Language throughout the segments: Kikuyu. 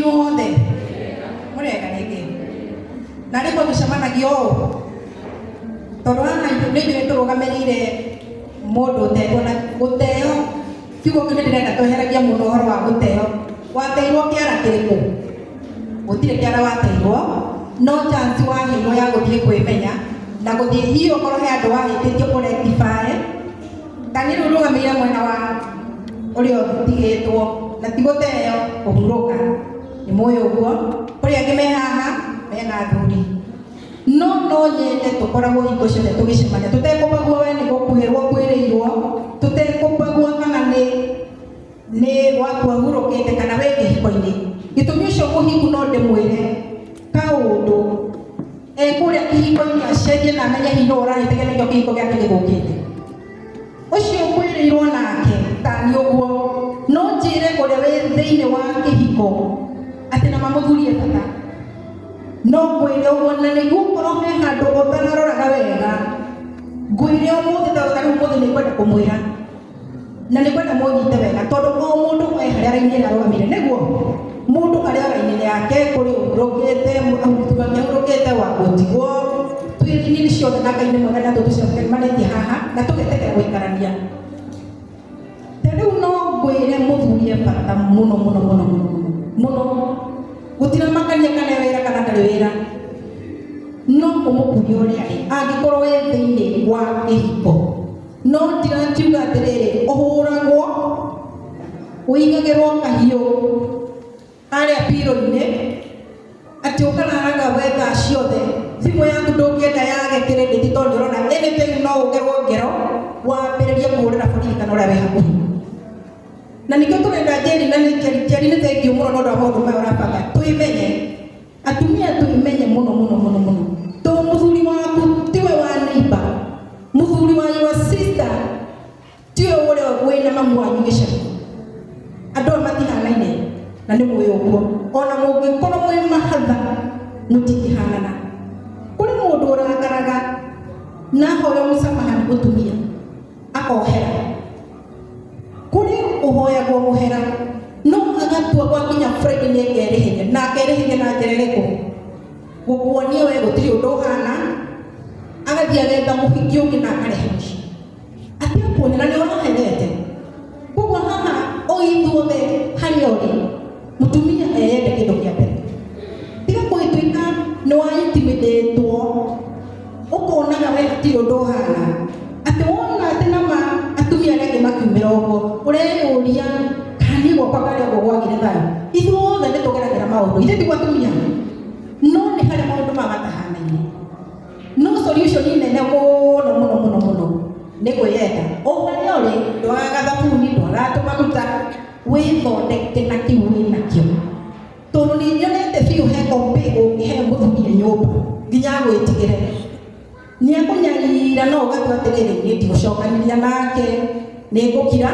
Inyuothe mũrega rĩngĩ na rĩmwe tũcemanagia ũũ tondũ haha nĩ ithuĩ tũrũgamĩrĩire mũndũ ũtetwo na gũteo kiugo kĩu nĩ ndĩrenda tweheragia mũno ũhoro wa gũteo. Wateirwo kĩara kĩrĩkũ? Gũtirĩ kĩara wateirwo, no chance waheirwo ya gũthiĩ kwĩmenya na gũthiĩ hihi ũkorwo he andũ wahĩtĩtie ũrectify. Ta niĩ rĩu rũgamĩrĩire mwena wa ũrĩa ũtigĩtwo na ti gũteo, kũhurũka. Nĩ mũĩ ũguo. Kũrĩ angĩ me haha mena athuri, no no nyende tũkoragwo hingo ciothe tũgĩcemania tũtekũbagua we nĩ gũkuĩrwo kwĩrĩirwo, tũtekũbagua kana nĩ waku ahurũkĩte kana wĩ kĩhiko-inĩ. Gĩtũmi ũcio mũhiku no ndĩmwĩre kaũndũ ekũrĩa kĩhiko-inĩ acenjie na amenye hihi nũ ũrahĩtĩkia nĩkĩo kĩhiko gĩake gĩthũkĩte. Ũcio kwĩrĩirwo nake tani ũguo no njĩre ũrĩa wĩ thĩinĩ wa kĩhiko atĩ na mamũthurie bata, no ngwĩre ũguo na nĩguo ũkorwo he handũ ũtararoraga wega. Ngwĩre ũmũthĩ, tondũ tarĩu ũmũthĩ nĩ ngwenda kũmwĩra na nĩ ngwenda mũnyite wega, tondũ o mũndũ e harĩa raini ĩrĩa arũgamĩire, nĩguo mũndũ arĩ o raini yake. Kũrĩ ũhurũkĩte, mũthuri wake ahurũkĩte, wa gũtigwo, twĩ raini ciothe na Ngai nĩ mwega na tũtũcemanĩtie haha na tũgetĩkĩra gũikarania. Ta rĩu no ngwĩre mũthuri e bata mũno mũno mũno mũno mũno, gũtiramakania kana e wĩra kana ndarĩ wĩra, no ũmũkurie ũrĩa arĩ angĩkorwo wĩ thĩinĩ wa kĩhiko. No ndirakiuga atĩrĩrĩ, ũhũragwo, ũigagĩrwo kahiũ harĩa piro-inĩ atĩ ũkararaga we thaa ciothe, thimũ yaku ndũngĩenda yage credit, tondũ ũrona anything no ũgerwo ngero wambĩrĩrie kũhũrĩra borithi kana ũrĩa wĩ hakuhĩ. Na nĩkĩo tũrenda Njeri, na nĩ Njeri, Njeri, nĩ thengiũ mũno nĩ ũndũ wa maũndũ maya ũrabanga. Twĩmenye atumia, twĩmenye mũno mũno mũno mũno, tondũ mũthuri waku tiwe wa neighbor, mũthuri wa your sister tiwe ũrĩa wĩna mamu wanyu gĩcagi. Andũ aya matihanaine na nĩ mũĩ ũguo, ona mũngĩkorwo mwĩ mahatha mũtingĩhanana. Kũrĩ mũndũ ũrakaraga na ahoya mũsamaha nĩ mũtumia akohera, kũrĩ ũhoyagwo mũhera no agatua gwakinya Friday nĩ akerĩhĩria, na akerĩhĩria na njĩra ĩrĩkũ? Gũkuonia we gũtirĩ ũndũ ũhana, agathiĩ agetha mũhiki ũngĩ na akarehe mũciĩ ategũkuonia na nĩ ũraherete. Koguo haha o ithuothe harĩa ũrĩ mũtumia eyende kĩndũ kĩa mbere, tiga gũgĩtuĩka nĩ wa intimidatwo ũkonaga we hatirĩ ũndũ ũhana, atĩ wona atĩ nama atumia arĩa angĩ makiumĩra ũguo ũreyũria kana niĩ gwakwa karĩa ũguo gwagire thayũ. Ithuothe nĩ tũgeragĩra maũndũ, ithuĩ tiguo atumia, no nĩ harĩa maũndũ maya matahanaine, no solution nene mũno mũno mũno mũno nĩ kwĩyenda. O harĩa ũrĩ, ndwagaga thabuni, ndwagaga tũmaguta, wĩthondeke na kĩu wĩnakĩo, tondũ nĩ nyonete biũ he kombe ũngĩhe mũthuri e nyũmba nginya agwĩtigĩre nĩ akũnyarira, no ũgatua atĩrĩrĩ, niĩ ndigũcokanĩria nake, nĩ ngũkira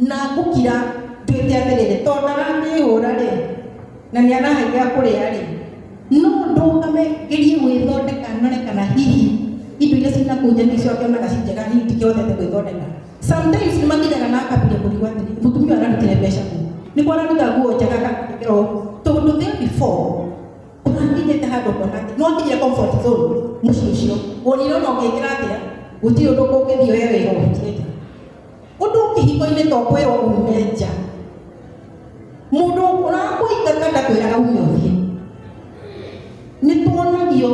na ngũkira nduĩte atĩrĩrĩ, tondũ ndarakĩhũra rĩ na nĩ arahe gĩa kũrĩa rĩ, no ndũgame ngerie gwĩthondeka none kana hihi indo iria cina kũu nja nĩcio akĩonaga ci njega, hihi ndikĩhotete gwĩthondeka. Sometimes nĩ makinyaga na akambĩrĩria kũrigwo atĩrĩrĩ, mũtumia ũyũ ararutire mbeca kũ nĩguo araruta nguo njega akakĩrwo, tondũ there before ũrakinyĩte handũ ũkona atĩ no akinyire comfort zone mũciĩ ũcio, wonire ona ũngĩkĩra atĩa gũtirĩ ũndũ kũngĩthiĩ we wĩra ũhutie nja. Ũndũ kĩhiko-inĩ to kwĩrwo ume nja, mũndũ ũrakũingata ndakwĩraga ume ũthiĩ. Nĩ tuonagio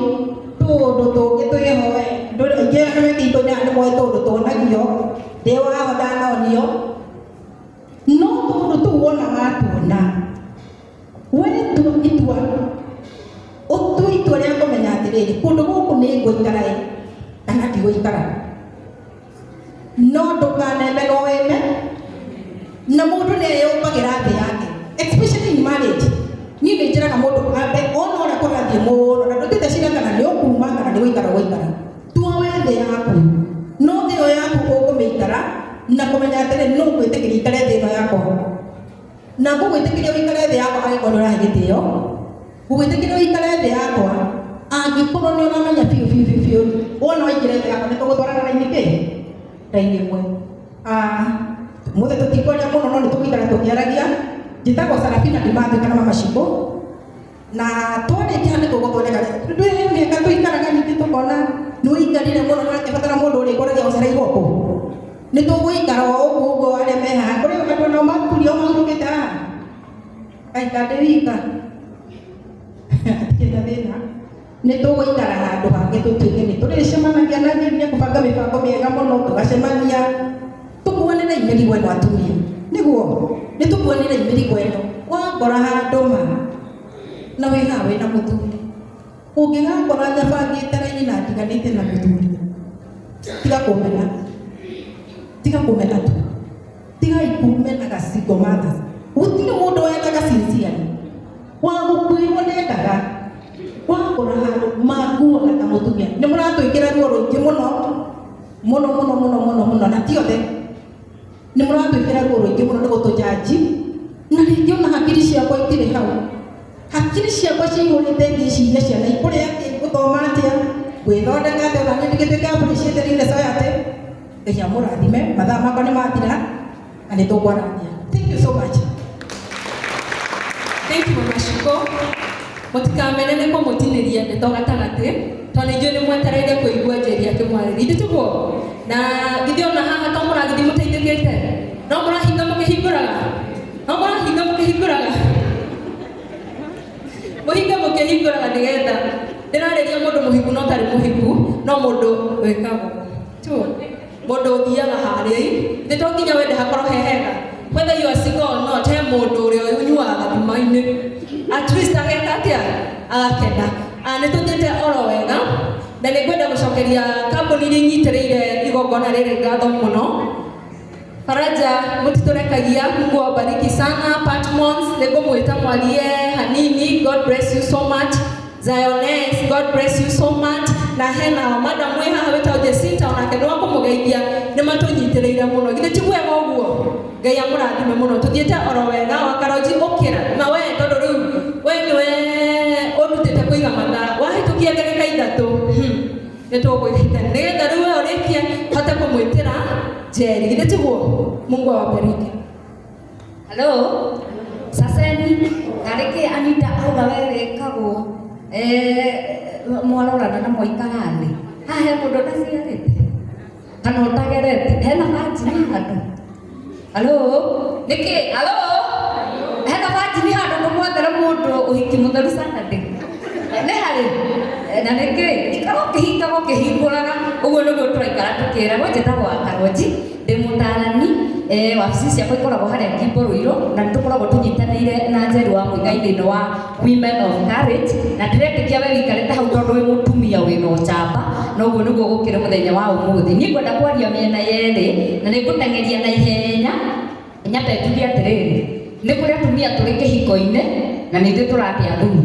tũũndũ tũngĩ twĩhoe aingĩ arĩa me kĩhiko-inĩ haha nĩ moĩ tũũndũ tuonagio, ndĩ waho ndanonio, no tũũndũ tũu wona watuona we tua itua, ũtue itua rĩa kũmenya atĩrĩrĩ, kũndũ gũkũ nĩ ngũikara ĩ kana ndigũikara. No ndũkaneme no weme na mũndũ nĩ eyũmbagĩra thĩ yake, especially in marriage. Niĩ nĩ njĩraga mũndũ ambe ona ũrĩa kũrathiĩ mũno na ndũtuĩte cira kana nĩ ũkuma kana nĩ gũikara ũgũikara, tua we thĩ yaku, no thĩ ĩyo yaku ũkũmĩikara na kũmenya atĩrĩ, nũ ngwĩtĩkĩria ikare thĩ ĩno yakwa, na ngũgwĩtĩkĩria ũikare thĩ yakwa angĩkorwo nĩ ũrahe gĩtĩo, ngũgwĩtĩkĩria ũikare thĩ yakwa angĩkorwo nĩ ũramenya biũ biũ biũ biũ wona waingĩra thĩ yakwa nĩ tũgũtwarana raini kĩ raini ĩmwe. Mũthĩ tũtikwaria mũno, no nĩ tũgũikara tũkĩaragia. Njĩtagwo Sarafina Ndimathĩ kana Mama Shiko, na twarĩkia nĩ tũgũthondeka ndwĩ mĩaka tũikaraga ningĩ tũkona nĩ ũikarire mũno na ũrabatara mũndũ ũrĩkoragia ũcereirwo kũ nĩ tũgũikara o ũguo ũguo arĩa me haha kũrĩ andũ nao maturio mahurũkĩte haha ngaikara ndĩ wika hatirĩ na thĩna nĩ tũgũikara handũ hangĩ tũtuĩke nĩ tũrĩcemanagia na njĩra ya kũbanga mĩbango mĩega mũno tũgacemania tũkuanĩre mĩrigo ĩno atumia nĩguo nĩ tũkuanĩre mĩrigo ĩno wakora handũ ma na wĩ haha wĩna mũthuri ũngĩgakora nyabangĩte raini na ndiganĩte na mũthuri tiga kũmena tiga kũmena tu tigai kũmenaga single mothers gũtirĩ mũndũ wendaga sincerely wa gũkuĩrwo ndendaga wakora handũ makuaga ta mũtumia nĩ mũratwĩkĩra ruo rũingĩ mũno mũno mũno mũno mũno mũno na ti othe nĩ mũratwĩkĩra ruo rũingĩ mũno nĩ gũtũjanji na rĩngĩ ona hakiri ciakwa itirĩ hau hakiri ciakwa ciihũrĩte ngĩciria ciana ikũrĩa atĩa igũthoma atĩa gwĩthondeka atĩa ona niĩ ndingĩtuĩka appreciated in the society. Ngai amũrathime mathaa makwa nĩ mathira na nĩ tũkwaranĩria. Thank you so much. Thank you Mama Shiko. Mũtikamene nĩ kũmũtinĩria ndeto gatagatĩ tondũ nĩ njũĩ nĩ mwetereire kũigua Njeri akĩmwarĩria ithuĩ tiguo na githĩ ona haha to mũragĩthiĩ mũteithĩkĩte no mũrahinga mũkĩhingũraga no mũrahinga mũkĩhingũraga mũhinge mũkĩhingũraga nĩgetha ndĩrarĩria mũndũ mũhiku no tarĩ mũhiku no mũndũ wĩkagwo tiguo mũndũ ũthiaga harĩa nĩ to nginya wende hakorwo he hega whether you are single or not he mũndũ ũrĩa ũnyuaga gathima-inĩ at least ageka atĩa agakena. Nĩ tũthiĩte oro wega na nĩ ngwenda gũcokeria kambuni iria inyitĩrĩire igongona rĩrĩ ngatho mũno. Faraja mũtitũrekagia, Mungu awabariki sana. Patmons nĩ ngũmwĩta mwarie hanini, God bless you so much. Zioness, God bless you so much. Na hena madam wĩ haha wĩtagwo Jacinta onake nĩ wa kũmũgeithia nĩ matũnyitĩrĩire mũno githĩ ti wega ũguo Ngai amũrathime mũno tũthiĩte oro wega wa Karonji ũkĩra na we tondũ rĩu we nĩwe ũrutĩte kũiga mathaa wahĩtũkia ndagĩka ithatũ nĩ tũgwĩkĩte nĩgetha rĩu we ũrĩkie hote kũmwĩtĩra Njeri githĩ tiguo Mungu awabariki. Hello. Saseni, karĩkĩ Anita auga we wĩkagwo mwarorana na mwaikara thĩ haha he mũndũ ũtaciarĩte kana ũtagerete hena banjini handũ halo nĩkĩ halo hena banjini handũ tũmwethere mũndũ ũhiki mũtheru Saturday nĩ harĩ na nĩkĩ ikara ũkĩhingaga ũkĩhingũraga ũguo nĩguo tũraikara tũkĩragwo njĩtagwo Karonji ndĩ mũtaarani wabici ciakwa ikoragwo harĩa Ngimbo Ruiru na nĩ tũkoragwo tũnyitanĩire na Njeri wa Mũigai thĩinĩ wa Women of Courage na ndĩretĩkia we wĩikarĩte hau tondũ wĩ mũtumia wĩna ũcamba na ũguo nĩguo gũkĩrĩ mũthenya wa ũmũthĩ. Niĩ ngwenda kwaria mĩena yerĩ na nĩ ngũteng'eria na ihenya nyambe njuge atĩrĩrĩ nĩ kũrĩ atumia tũrĩ kĩhiko-inĩ na nĩ ithuĩ tũrate athuri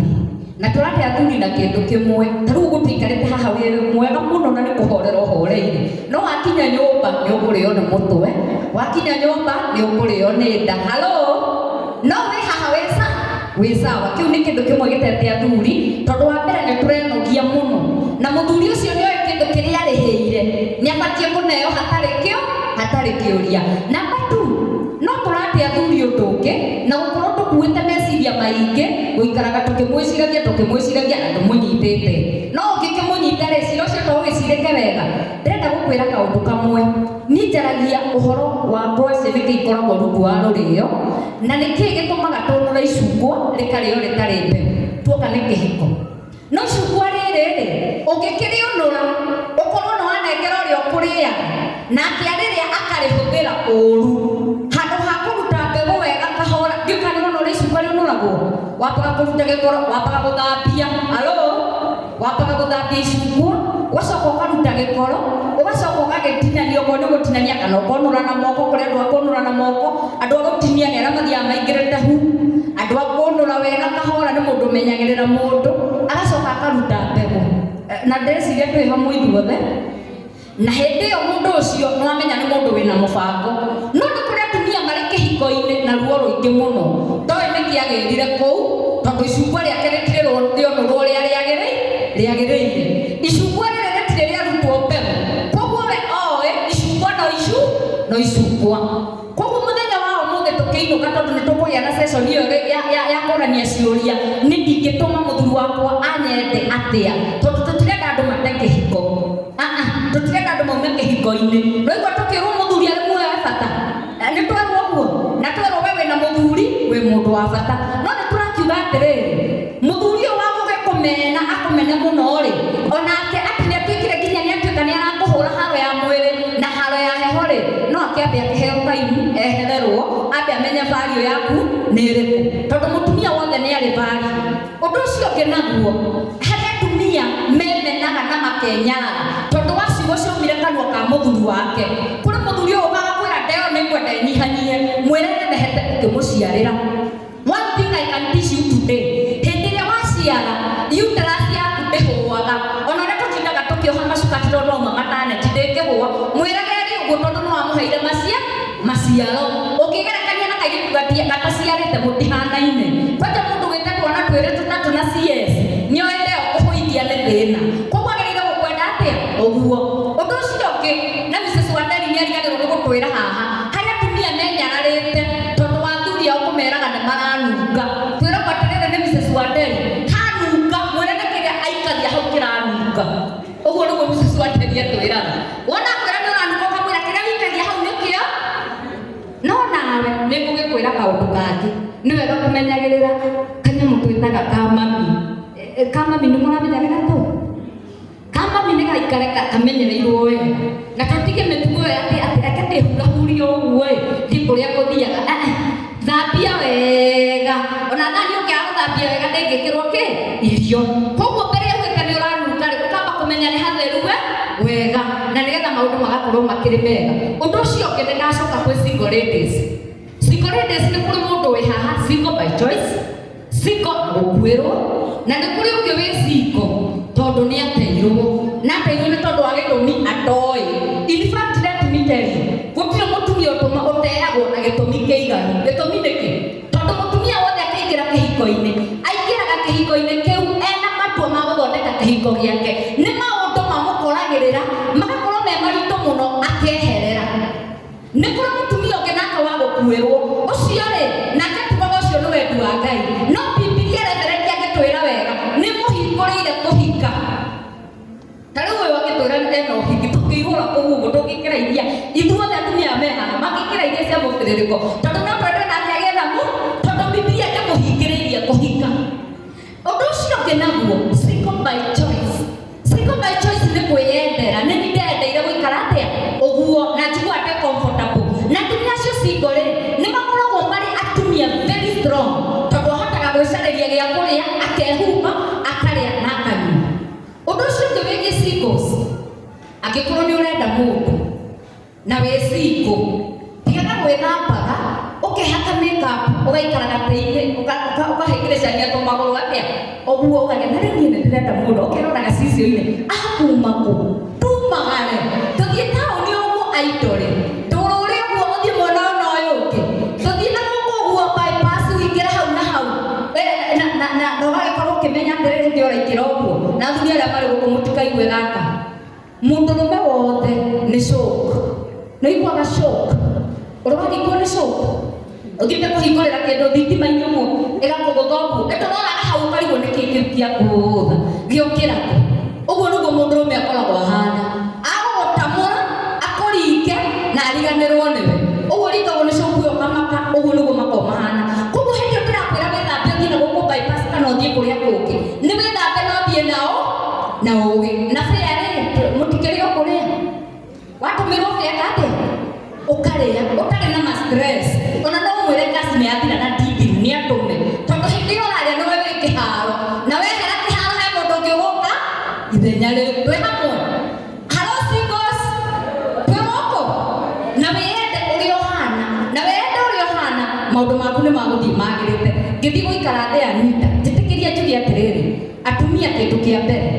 na tũrate athuri na kĩndũ kĩmwe ta rĩu ũguo tũikarĩte haha wĩ mwega mũno na nĩ kũhorera ũhoreire no wakinya nyũmba nĩ ũkũrĩo nĩ mũtwe wakinya nyũmba nĩ ũkũrĩo nĩ nda halo no wĩ haha wĩ sawa kĩu nĩ kĩndũ kĩmwe gĩtete athuri tondũ wa mbere nĩ tũrenogia mũno na mũthuri ũcio nĩoĩ kĩndũ kĩrĩa arĩhĩire nĩ abatiĩ kũneo hatarĩ kĩo hatarĩ kĩũria. Namba 2 no tũrate athuri ũndũ ũngĩ na gũkorwo tũkuĩte meciria maingĩ gũikaraga tũkĩmwĩciragia na ndũmũnyitĩte no ũngĩkĩmũnyita rĩ cira ũcio to ũgĩcirĩke wega. Ndĩrenda gũkwĩra kaũndũ kamwe niĩ njaragia ũhoro wa ngwacĩ nĩkĩ ikoragwo rungu wa rũrĩo na nĩkĩ gĩtũmaga tũnũre icungwa rĩkarĩo rĩtarĩ mbeũ tuoka nĩ kĩhiko no icungwa rĩrĩ rĩ ũngĩkĩrĩũnũra ũkorwo nĩ wanengera ũrĩa ũkũrĩaga nake arĩrĩa akarĩhũthĩra ũru handũ ha kũruta mbegũ wega kahora ndiũkanĩrwo na ũrĩa icungwa rĩũnũragwo wambaga kũruta gĩkoro wambaga gũthambia alo wambaga gũthambia icungwa ũgacoka ũkaruta gĩkoro ũgacoka ũgagĩtinania okorwo nĩ gũtinania kana ũkonũra na moko kũrĩ andũ a kũnũra na moko andũ a gũtinia nĩ arĩa mathiaga maingĩrĩte hu andũ a kũnũra wega kahora nĩ mũndũ ũmenyagĩrĩra mũndũ agacoka akaruta mbegũ na ndĩreciria twĩ hamwe ithuothe na hĩndĩ ĩyo mũndũ ũcio nĩ wamenya nĩ mũndũ wĩna mũbango no nĩ kũrĩ atumia marĩ kĩhiko-inĩ na ruo rũingĩ mũno ndoĩ nĩkĩ agĩrire kũu tondũ icungwa rĩake rĩtirĩ rĩonũrwo ũrĩa rĩagĩrĩire icungwa rĩrĩ rĩtirĩ rĩarutwo mbegũ koguo we oĩ icungwa no icungwa koguo mũthenya wa ũmũthĩ tũkĩinũka tondũ nĩ tũkũgĩa tũkũgĩa na session ĩyo ya kũrania ciũria nĩ ingĩtũma mũthuri wakwa anyende atĩa tondũ tũtirenda andũ mate kĩhiko. Tũtirenda andũ maume kĩhiko-inĩ. Rĩu tũkĩrwo mũthuri arĩ muoyo wa bata. Nĩ twerwo ũguo na twerwo we wĩna mũthuri wĩ mũndũ wa bata no nĩ tũrakiuga atĩrĩrĩ mũthuri ũyũ wa gũgĩkũmena akũmene mũno rĩ onake atĩ nĩ atuĩkire nginya nĩ atuĩka nĩ arakũhũra haro ya mwĩrĩ na haro ya heho rĩ no akĩambe akĩheo taimu ehererwo ambe amenye value yaku nĩ ĩrĩkũ tondũ mũtumia wothe nĩ arĩ value. Ũndũ ũcio ũngĩ naguo harĩ atumia memenaga na makenyarara tondũ wa ciugo ciaumire kanua ka mũthuri wake. Kũrĩ mũthuri ũyũ ũkaga kwĩra ndeo nĩ ngwenda ĩnyihanyie mwĩre nenehete ũkĩmũciarĩra. One thing I can teach you today, hĩndĩ ĩrĩa waciara uterus yaku ndĩhũaga ona ũrĩa tũtindaga tũkĩoha macuka atĩ tondũ auma mataneti ndĩngĩhũa mwĩrage rĩ ũguo tondũ nĩ wamũheire maciaro ũngĩgerekania na kairĩtu gataciarĩte mũtihanaine kwanja mũndũ wĩte twana twĩrĩ tũtatũ na CS nĩoĩ ndeo kũhũithia nĩ thĩna koguo agĩrĩire gũkwenda atĩa ũguo. Ũndũ ũcio ũngĩ na Mrs. Wanderi nĩariganĩrwo nĩ gũtwĩra haha harĩ atumia menyararĩte tondũ wa athuri ao kũmeraga nĩ maranunga twĩragwo atĩrĩrĩ nĩ Mrs. Wanderi hanunga mwĩre nĩ kĩrĩa aikagia hau kĩranunga ũguo nĩguo Mrs. Wanderi atwĩraga wona akwĩra nĩ ũranunga ũkamwĩra kĩrĩa wĩikagia hau nĩkĩo no nawe nĩ ngũgĩkwĩra kaũndũ kangĩ nĩ wega kũmenyagĩrĩra kanyamũ twĩtaga kamami. Kamami nĩ mũramenya nĩ gatũ kamami nĩ gaikare kamenyereirwo wega na tũtige mĩtugo ĩyo atĩ reke ndĩhurahurie ũguo ĩ thiĩ kũrĩa ngũthiaga. Thambia wega ona thani ũngĩaga gũthambia wega ndĩngĩkĩrwo kĩ irio koguo mbere ya ugĩte nĩ ũranunga rĩ ũkamba kũmenya nĩ hatheru we wega na nĩgetha maũndũ magakorwo makĩrĩ mega. Ũndũ ũcio ũngĩ nĩ ndacoka kwĩ single ladies. Single ladies nĩ kũrĩ mũndũ wĩ haha single by choice, single gũkuĩrwo na nĩ kũrĩ ũngĩ wĩ single tondũ nĩ ateirwo na ateirwo nĩ tondũ wa gĩtũmi atoĩ. In fact let me tell you gũtirĩ mũtumia ũteagwo na gĩtũmi kĩiganu. Gĩtũmi nĩkĩ? Tondũ mũtumia wothe akĩingĩra kĩhiko-inĩ aingĩraga kĩhiko-inĩ kĩu ena matua ma gũthondeka kĩhiko gĩake nĩ maũndũ mamũkoragĩrĩra magakorwo me maritũ mũno akeherera. Nĩ kũrĩ mũtumia ũngĩ nake wa gũkuĩrwo ũcio rĩ nake tugaga ũcio nĩ wendi wa Ngai no Bibilia referendia angĩtwĩra wega nĩ mũhingũrĩire kũhika. Ta rĩu ũyũ agĩtwĩra ena ũhiki tũkĩihũra kũu ũguo tũngĩkĩra iria ithuothe atumia me haha mangĩkĩra iria cia mũbĩrĩrĩko tondũ no twende nake agĩe na mũ tondũ Bibilia ndĩmũhingĩrĩirie kũhika. Ũndũ ũcio ũngĩ naguo single by choice. Single by choice nĩ kwĩyendera nĩ niĩ ndendeire gũikara atĩa ũguo na njigua ndĩ comfortable. Na atumia acio single rĩ nĩ makoragwo marĩ atumia very strong tondũ ahotaga gwĩcarĩria gĩa kũrĩa akehumba akarĩa na akanyua. Ũndũ ũcio ũngĩ wĩgiĩ singles angĩkorwo nĩ ũrenda mũndũ na wĩ single tigaga gwĩthambaga ũkehaka makeup ũgaikara gatĩ-inĩ ũkahĩngĩrĩcania tũmagũrũ atĩa ũguo ũkagĩa na rĩu niĩ nĩ ndĩrenda mũndũ ũkerora gacicio-inĩ akuma kũ tumagare tũthiĩ taũni ũguo aitore tũrũre ũguo ũthiĩ mwena ũyũ na ũyũ ũngĩ tũthiĩ na gũkũ ũguo bypass ũingĩre hau na hau na ũgagĩkorwo ũkĩmenya atĩrĩrĩ hĩndĩ ũraingĩra ũguo na athuri arĩa marĩ gũkũ mũtikaigue gaka mũndũrũme wothe nĩ shock nĩ ũiguaga shock ũrahingwo nĩ shock ũthiĩte kũhingũrĩra kĩndũ thitima-inĩ ũguo ĩgakũgũtha ũguo ĩtũroraga hau ũkarigwo nĩ kĩ kĩu gĩakũgũtha gĩokĩra kũ ũguo nĩguo mũndũrũme akoragwo ahana agũgũtamũra akũringe na ariganĩrwo nĩwe ũguo ringagwo nĩ shock ĩyo ũkamaka ũguo nĩguo makoragwo mahana. Koguo hĩndĩ ĩyo ndĩrakwĩra wĩthambe ũthiĩ na gũkũ bypass kana ũthiĩ kũrĩa kũngĩ nĩ wĩthambe na ũthiĩ nao na ũgĩ na bĩa rĩ mũtikĩrĩ o kũrĩa watũmĩrwo bĩa atĩa ũkarĩa ũtarĩ na ma stress ona no ũmwĩre kasi nĩ yathira na ndigiri nĩ atũme tondũ hĩndĩ ĩyo ũrarĩa nĩwe wĩ kĩharo na wehera kĩharo he mũndũ ũngĩ ũgũka ithenya rĩu twĩ hamwe. Hello singles twĩ gũkũ na wĩyende ũrĩa ũhana na wĩyende ũrĩa ũhana maũndũ maku nĩ magũthiĩ magĩrĩte. Ngĩthiĩ gũikara thĩ Anita njĩtĩkĩria njuge atĩrĩrĩ atumia kĩndũ kĩa mbere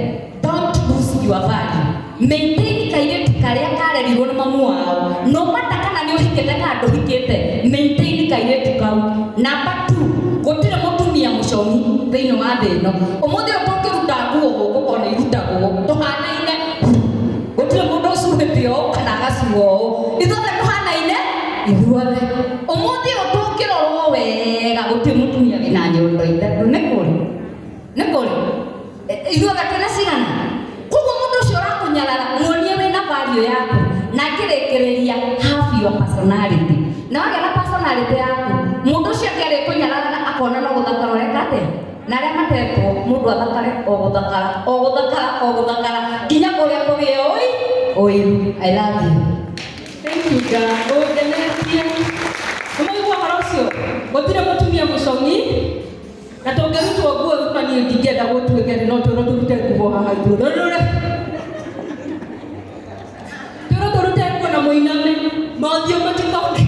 don't lose your value maintain kairĩtu karĩa karerirwo nĩ mamu wao no mata kana nĩ ũhikĩte kana ndũhikĩte maintain kairĩtu kau. Number 2 gũtirĩ mũtumia mũcomi thĩinĩ wa thĩ ĩno ũmũthĩ ũyũ tũngĩruta nguo gũkũ korwo nĩ irutagwo tũhanaine gũtirĩ mũndũ ũcuhĩte ũũ kana agacuha ũũ ithuothe tũhanaine ithuothe ũmũthĩ ũyũ tũngĩrorwo wega your personality. Na wagĩa na personality yaku, mũndũ ũcio ũngĩ arĩkũnyararaga akona no gũthakara ũreka atĩa? Na arĩa matetwo mũndũ athakare o gũthakara o gũthakara o gũthakara nginya kũrĩa kũgĩe ũi ũiru. I love you. Thank you, God. Ũngenetie. Nĩmwaigua ũhoro ũcio? Gũtirĩ mũtumia mũcong'i na tũngĩrutwo nguo thuma niĩ ndingĩenda gũtuĩke no twĩrwo tũrute nguo haha ithuothe. Rũrũre. Twĩrwo tũrute nguo na mũiname mothiũ matikone.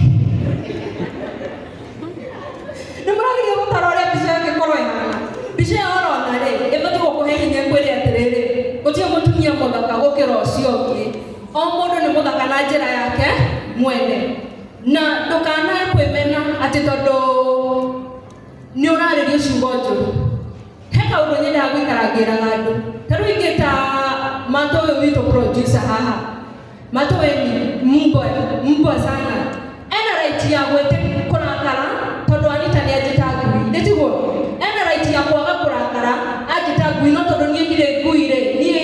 Nĩ mũrageria gũtara ũrĩa mbica ĩyo ĩngĩkorwo ĩhana. Mbica ĩyo ũrona rĩ, ĩbatiĩ gũkũhe hinya ĩkwĩre atĩrĩrĩ, gũtirĩ mũtumia mũthaka gũkĩra ũcio ũngĩ. O mũndũ nĩ mũthaka na njĩra yake mwene. Na ndũkanae kwĩmena atĩ tondũ nĩ ũrarĩrio ciugo njũru. He kaũndũ nyendaga gũikara ngĩraga andũ. Ta rĩu ingĩ ta Mato ũyũ witũ producer haha. Mato we ni mbwa, mbwa sana. Ena right ya gwĩte kũrakara tondũ Anita nĩ anjĩta ngui. Nĩ tiguo? Ena right ya kwaga kũrakara anjĩta ngui no tondũ niĩ ndirĩ ngui rĩ, niĩ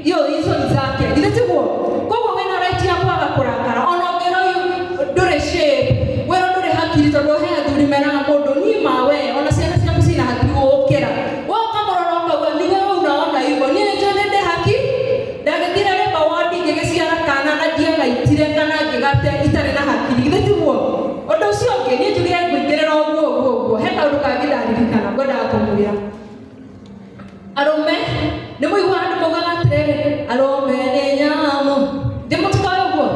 hiyo hizo ni zake. Githĩ tiguo? Koguo wĩna right ya kwaga kũrakara. Ona ũngĩrwo ndũrĩ shape, wĩrwo ndũrĩ hakiri tondũ he athuri meraga mũndũ niĩ ma we, ona ciana ciaku cina hakiri gũgũkĩra. We ũkamũrora ũkauga ni wewe unaona hivyo, niĩ nĩnjũĩ nĩ ndĩ haki. Ndagĩthire labour ward ngĩgĩciara kana na ndiagaitire kana ngĩgate itarĩ na hakiri. Githĩ tiguo? Ũndũ ũcio ũngĩ niĩ njugire ngũingĩrĩra ũguo ũguo ũguo. He kaũndũ kangĩ ndaririkana ngwendaga kũmwĩra. Arũme nĩ mũiguaga andũ maugaga atĩrĩrĩ, arũme nĩ nyamũ. Ndĩ mũtikoĩ ũguo?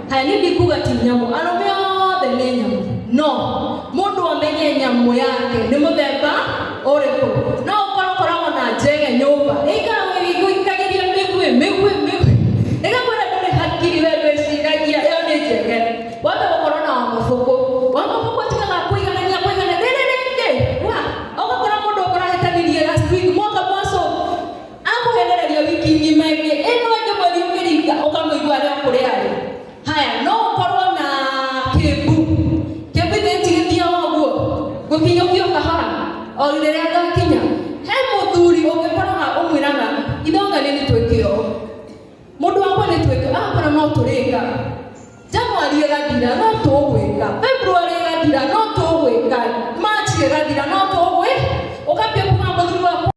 Haya niĩ ndikuga ti nyamũ, arũme othe nĩ nyamũ. No mũndũ amenye nyamũ yake nĩ mũthemba ũrĩkũ. No ũkorwo ũkoragwo na njege nyũmba, ĩikaraga ĩgĩikagĩria mĩguĩ mĩguĩ mĩguĩ, ĩgakwĩra ndũrĩ hakiri we ndwĩciragia, ĩyo nĩ njege. Wambe gũkorwo na wamabũkũ, wamabũkũ atigaga kũiganania kũiganania rĩrĩ rĩngĩ wa ũgakora mũndũ ũkũrahĩtanirie last week mwaka mwaco akũhenereria wiki ng'ima ĩngĩ ĩno ĩngĩ mweri ũkĩringa ũkamũigua arĩ o kũrĩa arĩ. Haya no ũkorwo na kĩmbu, kĩmbu ithe tigĩthiaga ũguo gũkinyũkio kahora o rĩrĩa ngakinya. He mũthuri ũngĩkoraga ũmwĩraga ithonga nĩ twĩke ũũ, mũndũ wakwa nĩ twĩke, agakora no tũrĩka January ĩgathira no tũgwĩka, February ĩgathira no